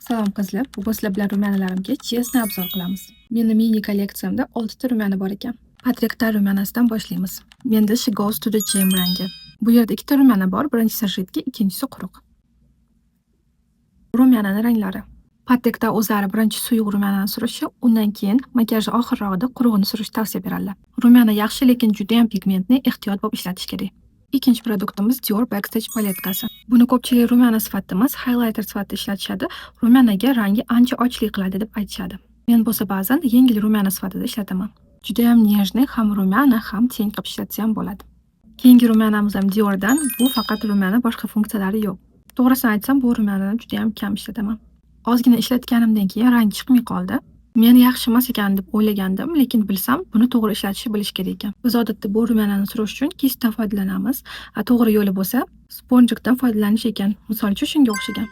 Salom, qizlar! Bugun sizlar bilan румяна larimga честный обзор qilamiz. Meni mini kolleksiyamda oltita румяна bor ekan. Patrick Ta румяна sidan boshlaymiz. Menda She Goes to the Gym rangi. Bu yerda ikkita румяна bor. Birinchisi жидкий, ikkinchisi quruq. Румяна ni ranglari. Patrick Ta o'zlari birinchi suyuq румяна ni surishi, undan keyin makiyajni oxirrog'ida qurug'ini surishni tavsiya beradilar. Румяна yaxshi, lekin judayam pigmentni, ehtiyot bo'lib ishlatish kerak. Ikkinchi produktimiz Dior Backstage paletkasi. Buni ko'pchilik румяна sifatida emas, highlighter sifatida ishlatishadi. Румяна ga rangi ancha ochlik qiladi deb aytishadi. Men bo'lsa ba'zan yengil румяна sifatida ishlataman. Judayam нежный, ham румяна, ham тень qilib ishlatsa ham bo'ladi. Keyingi румяна miz ham Diordan. Bu faqat румяна, boshqa funksiyalari yo'q. To'g'risini aytsam, bu румяна ni judayam kam ishlataman. Ozgina ishlatganimdan keyin rangi chiqmay qoldi. Men yaxshi emas ekan deb o'ylagandim, lekin bilsam, buni to'g'ri ishlatishni bilish kerak ekan. Biz odatda bu румяна ni surish uchun кисть dan foydalanamiz. A to'g'ri yo'li bo'lsa, спонжик dan foydalanish ekan. Misol uchun, shunga o'xshagan.